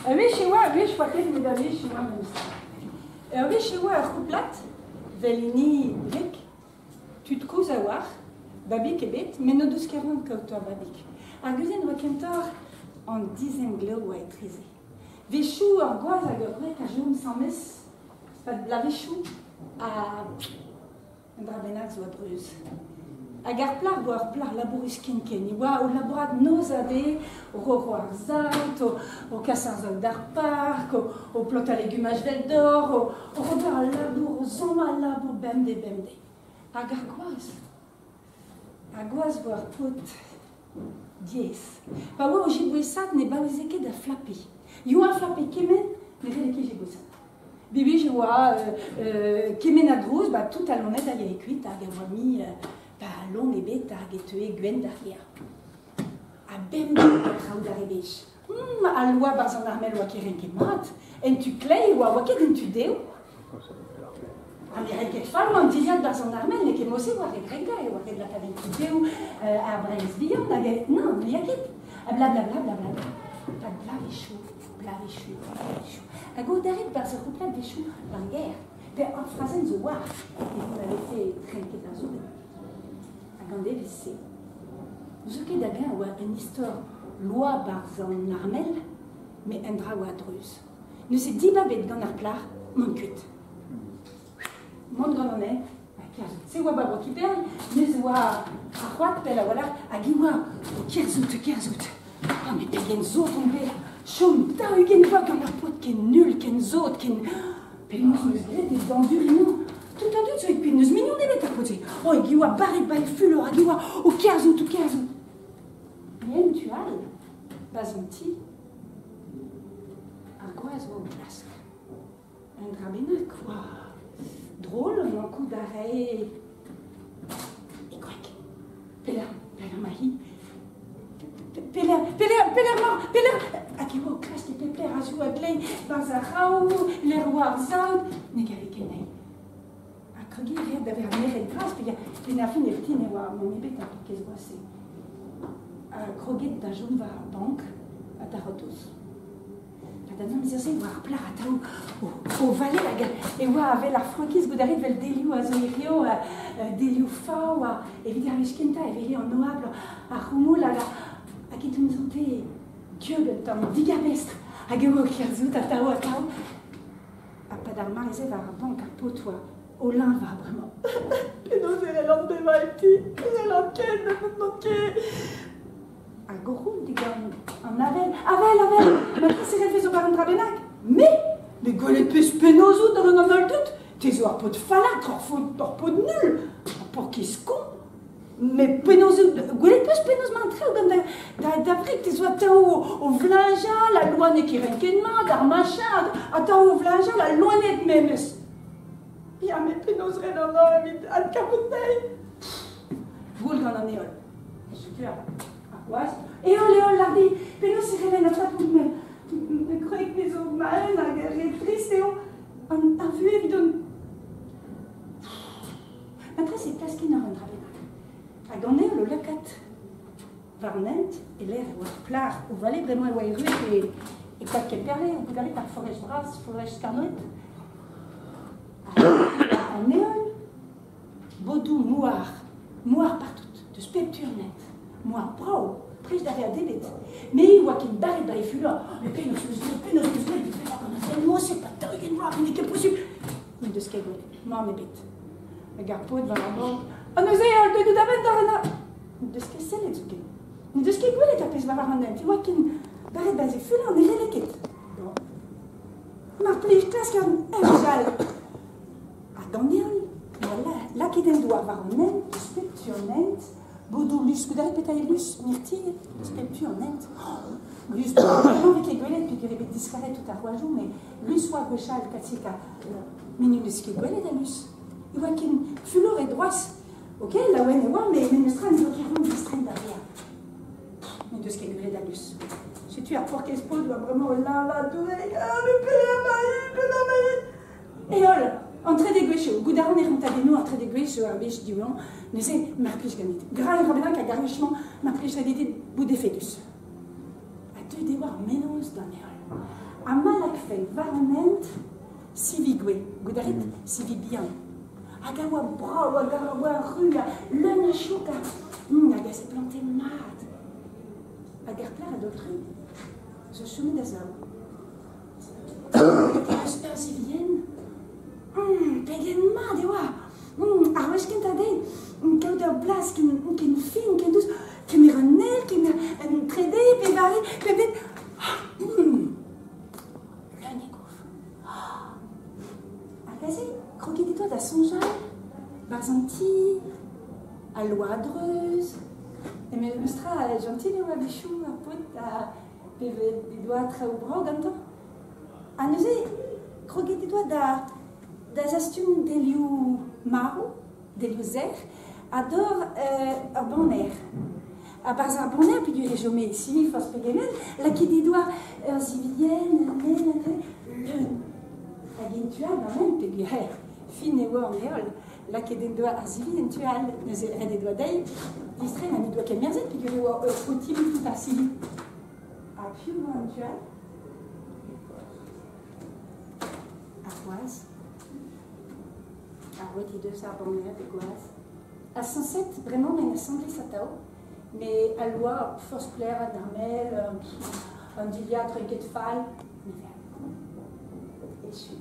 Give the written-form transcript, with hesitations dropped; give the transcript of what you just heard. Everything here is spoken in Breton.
Ur wech e oa, ur wech 'oa ket met ur wech e oa memes tra. Ur wech e oa ur c'houplad, 'vel hini Rick, tud kozh a-walc'h, babig ebet, met n'o deus ket c'hoant kaout ur babig. Ar gudenn 'oa kentoc'h an dizemglev 'oa etreze. 'Wechoù ur gwaz hag ur gwreg a chom asambles 'pad bloavezhioù ha Un dra bennak zo a-dreuz. Hag ar plac'h 'oa ur plac'h labourus ken-ken. E oa o labourat noz ha deiz, o roc'ho ar saout, o kas ar saout d'ar park, o plantañ legumaj 'veldoc'h, oc'h ober al labour, o sammañ al labour bemdez-bemdez. Hag ar gwaz, ar gwaz 'oa ur paotr diaes. Pa oa o jiboesat ne baoueze ket da flapiñ. Yoa flape kement ne c'helle ket jiboesat. Bewech e oa kement a drouz, ba tout al loened a yae kuit hag a oa mui ba loen ebet hag e teue gwenn d'ar gêr. Ha bemdez e oa traoù da rebech. Al loa 'barzh an armel 'oa ket renket mat. En tu kleiz e oa, 'oa ket en tu dehoù. Ha ne renket fall oa an dilhad 'barzh an armel, n'eo ket mod-se 'oa ret renkañ, e oa ret lakaat en tu dehoù ar breizh vihan hag non, ne ya ket. Ha blablabla, blablabla. Pa bloavezhioù, bloavezhioù, bloavezhioù. Hag o daret 'barzh ur c'houplad 'wechoù war gêr, pe ur frazenn zo war evit ma vefe trenket ar soubenn. Hag an devezh-se, n'eus ket hag-eñ oa un istor loa 'barzh an armel, met un dra oa a-dreuz. Neuze dibabet gant ar plac'h mont kuit. Mont gant an hent, ha kerzhout. Se oa 'ba bro Kipern, neuze oa ar c'hoad pell a-walc'h, hag e oa o kerzhout, o kerzhout. Ah, met pegen sot on bet! Chom 40 vloaz gant ur paotr ken nul, ken sot, ken... Penaos 'm eus graet e dañvurioù? Tout an dud zo e kuit, n'eus mignon ebet ar paotr-se. Oh, hag e oa barrek ba e fulor, hag e oa o kerzhout, o kerzhout. Met en tu all, 'barzh an ti, ar gwaz 'oa o klask. Un dra bennak 'oa drol mankout a rae e gwreg. Pelec'h, pelec'h 'ma hi? Pelec'h, pelec'h, pelec'h 'mañ, pelec'h? Hag e oa o klask e pep lec'h a-zoù a-gleiz, 'barzh ar c'hraou, lec'h 'oa ar saout, ne gave ket anezhi. Ha kregiñ a reer da vezañ merc'hed bras peogwir benn ar fin eviti ne oa mann ebet ar paourkaezh gwaz-se. Ha kroget da chom war ar bank ha da c'hortoz. Ha d'an amzer-se e oa ar plac'h atav o vale hag e oa avel ar frankiz goût a rit 'vel delioù a zo hiziv, delioù fav ha evit ar wech kentañ e wele an oabl ar c'houmoul hag hag e touzante dieub un tamm digabestr hag e oa o kerzhout atav atav. Ha pad ar mare-se war ar bank ar paotr oa o leñvañ bremañ. Penaos e c'hellan bevañ e ti? Ne c'hellan ket, ne n'on ket. Hag o c'houl digant an avel, avel, avel, ma kiserez 'vez ober un dra bennak. Me? Me gwelet 'peus penaos out gant an holl dud? Te zo ar paotr fallakr, ur paotr nul, ur paourkaezh con. Met penaos out, gwelet 'peus penaos 'mañ an traoù gant da wreg, te zo atav o vleñjal, al loen n'eo ket renket mat, ar machin, atav o vleñjal, al loened memes. Ya, met penaos ren an holl evit adkavout dezhi? Voul gant an heol. Setu ar gwaz. Heol, heol, lardi, penaos e c'hellen adtapout ma, ma gwreg me zo ma-un hag re trist eo an, ar vuhez evidon. Matrese e klaskin ur un dra bennak. Hag an heol o lakaat war an hent, e-lec'h e oa ur plac'h o vale bremañ e oa erruet e, e koad Kemperle, o goudalet ar forest bras, forest Karnoed. An heol, bodoù mouar, mouar partout, deus pep tu an hent. Mouar brav, prest da vezañ debet. Me e oa ken barrek ba e fulor. Mais penaos 'meus graet, penaos 'meus graet, perak an azen-mañ-se, pas 40 vloaz, n'eo ket posubl. N'en deus ket gwelet, mann ebet. Hag ar paotr war ar bord. Ha neuze holl deuet da benn da renañ. N'en deus ket sellet zoken. N'en deus ket gwelet ar pezh war an hent. E oa ken barrek ba e fulor, ne c'helle ket. Bon. Mar plij klask un hent all. Hag an heol, oa lakaet en douar war an hent, eus pep tu an hent, bodoù lusk, goude petra eo lusk, mirtilh, eus pep tu an hent. Lusk, ne vez ket gwelet peogwir eo bet diskaret tout ar c'hoajoù, met lusk oa gwechall katika. Met n'em eus ket gwelet a lusk. E oa ken fulor e droaz. Ok, laouen e oa, met memestra ne oa ket c'hoant distreiñ d'ar gêr. N'en deus ket gwelet a lusk. Setu ar paourkaezh paotr oa bremañ o leñvañ Doue. Ah, mais pelec'h emañ-hi, pelec'h emañ-hi? Heol, an trede gwech eo. Goût a ran e rontadennoù ar trede gwech zo ar wech diwezhañ. Neuze, mar plij ganit. Gra un dra bennak hag ar wech-mañ, mar plij ret dit bout efedus. Ha deuet eo ar mennozh d'an heol. Ha ma lakfen war an hent sivi gouez, goût a rit, sivi bihan. Hag a oa brav, hag a oa ru, ha leun a chouk, ha, hag a seblante mat. Hag ar plac'h a daol-trumm zo chomet a-sav. Eus ur sivienn, pegen mat e oa! Ar wech kentañ dezhi, kaout ur blaz ken, ken fin, ken dous, kemer un eil, kemer un trede, pevare, pempvet. Leun e gof. Hag aze, kroget he doa da soñjal 'barzh an ti, al loa a-dreuz. Memes tra, jentil eo a-wechoù ar paotr ha pe he doa traoù brav gantañ. Ha neuze, kroget he doa da, da zastum delioù marv, delioù sec'h, ha d'ober ur baner. Ha 'barzh ar baner, peogwir e chome e sini forzh pegement, lakaet he doa ur sivienn, un el, un el, leun. Hag en tu all d'an hent, peogwir fin e oa an heol, lakaet en doa ar sivi en tu all. Neuze ret he doa dezhi distreiñ ha n'he doa ket merzet peogwir e oa ur o tout ar sivi. Ha piv oa en tu all? Ar gwaz. Ar roet he deus ar banner d'he gwaz. Ha sañset, bremañ en asambles atav, met al loa forzh pelec'h an armel, an dilhad renket fall, ne vern. Echu.